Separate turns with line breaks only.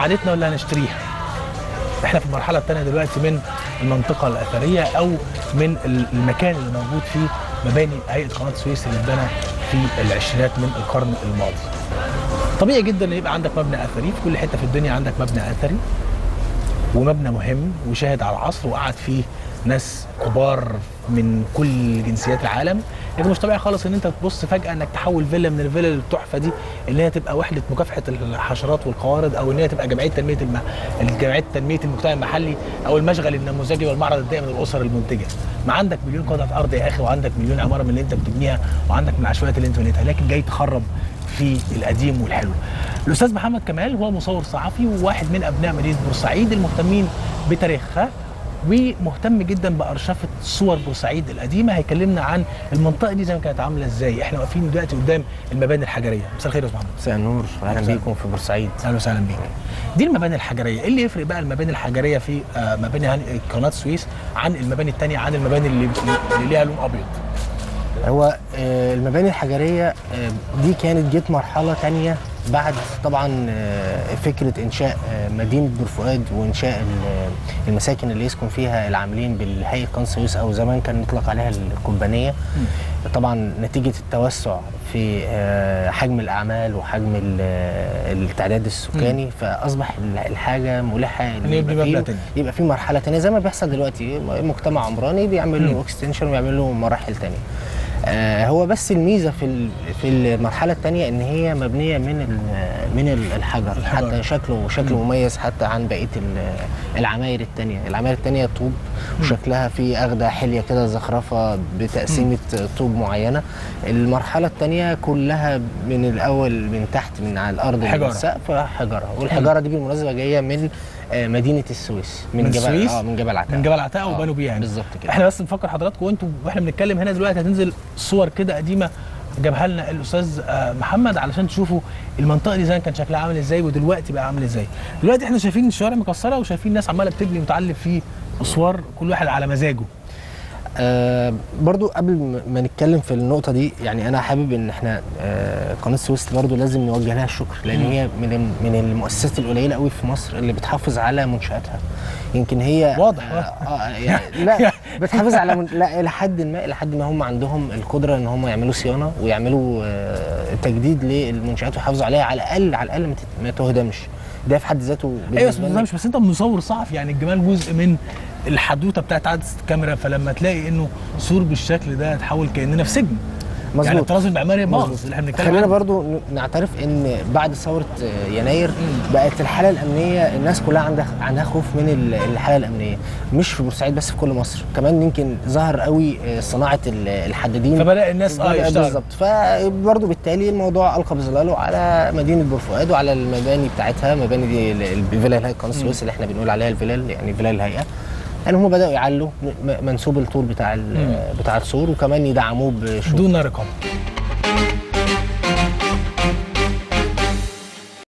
عادتنا ولا هنشتريها. احنا في المرحلة الثانية دلوقتي من المنطقة الاثرية او من المكان اللي موجود فيه مباني هيئة قناة السويس اللي اتبنى في العشرينات من القرن الماضي. طبيعي جدا ان يبقى عندك مبنى اثري في كل حتة في الدنيا، عندك مبنى اثري ومبنى مهم وشاهد على العصر وقعد فيه ناس كبار من كل جنسيات العالم. لكن مش طبيعي خالص ان انت تبص فجاة انك تحول فيلا من الفيلا التحفة دي اللي هي تبقى وحده مكافحة الحشرات والقوارض، او ان هي تبقى جمعية تنمية جمعية تنمية المجتمع المحلي، او المشغل النموذجي والمعرض الدائم للاسر المنتجة. ما عندك مليون قطعه ارض يا اخي، وعندك مليون عمارة من اللي انت بتبنيها، وعندك من العشوائيات اللي انت بنيتها، لكن جاي تخرب في القديم والحلو. الاستاذ محمد كمال هو مصور صحفي وواحد من ابناء مدينة بورسعيد المهتمين بتاريخها، ومهتم جدا بارشفه صور بورسعيد القديمة. هيكلمنا عن المنطقة دي زي ما كانت عامله ازاي. احنا واقفين دلوقتي قدام المباني الحجريه. مساء الخير يا استاذ محمد.
مساء النور، اهلا بيكم في بورسعيد.
اهلا وسهلا بيك. دي المباني الحجريه، ايه اللي يفرق بقى المباني الحجريه في مباني قناة السويس عن المباني الثانية، عن المباني اللي ليها لون ابيض؟
هو المباني الحجريه دي كانت جت مرحلة ثانية بعد طبعا فكرة انشاء مدينة بورفؤاد وانشاء المساكن اللي يسكن فيها العاملين بالهيئة قناة السويس، او زمان كان يطلق عليها الكومبانيه. طبعا نتيجة التوسع في حجم الاعمال وحجم التعداد السكاني، فاصبح الحاجة ملحة ان يبقى في مرحلة ثانية زي ما بيحصل دلوقتي، مجتمع عمراني بيعمل له extension ويعمل له مراحل ثانية. هو بس الميزة في المرحلة الثانية ان هي مبنية من الحجر، حتى شكله مميز حتى عن بقية العماير الثانية. العماير الثانية طوب وشكلها في اخده حليه كده، زخرفه بتقسيمه طوب معينة. المرحلة الثانية كلها من الاول من تحت من على الارض من السقف حجره، والحجارة دي بالمناسبة جاية من مدينة السويس، من جبل من جبل عتاق، من
جبل عتاق وبنوا بيها يعني.
بالظبط كده.
احنا بس نفكر حضراتكم وانتم واحنا بنتكلم هنا دلوقتي هتنزل صور كده قديمة جابها لنا الاستاذ محمد علشان تشوفوا المنطقة دي زمان كان شكلها عامل ازاي ودلوقتي بقى عامل ازاي. دلوقتي احنا شايفين الشوارع مكسرة وشايفين ناس عماله بتبني وتعلي في اسوار، كل واحد على مزاجه.
برضو قبل ما نتكلم في النقطة دي، يعني أنا حابب إن إحنا قناة السويس برضو لازم نوجه لها الشكر، لأن هي من المؤسسات القليلة قوي في مصر اللي بتحافظ على منشآتها. يمكن هي
واضح
يعني لا بتحافظ على لا إلى حد ما، إلى حد ما هم عندهم القدرة إن هم يعملوا صيانة ويعملوا تجديد للمنشآت ويحافظوا عليها، على الأقل على الأقل ما تهدمش. ده في حد ذاته.
ايوه بس ما تهدمش، بس أنت مصور صحفي يعني الجمال جزء من الحدوتة بتاعت عدسة الكاميرا، فلما تلاقي انه سور بالشكل ده اتحول كاننا في سجن. مظبوط. يعني الطراز المعماري باظ اللي احنا بنتكلم.
خلينا برضو نعترف ان بعد ثورة يناير بقت الحالة الامنية الناس كلها عندها خوف من الحالة الامنية، مش في بورسعيد بس، في كل مصر. كمان يمكن ظهر قوي صناعة الحدادين،
فبدا الناس يشتغل
بالظبط. فبرضو بالتالي الموضوع القى بظلاله على مدينة بورفؤاد وعلى المباني بتاعتها، مباني دي الفيلا الهيئة قناة السويس اللي احنا بنقول عليها الفيلال، يعني فيلال الهيئة. يعني هم بدأوا يعلوا منسوب الطول بتاع السور، وكمان يدعموه بشوط
دون رقابة.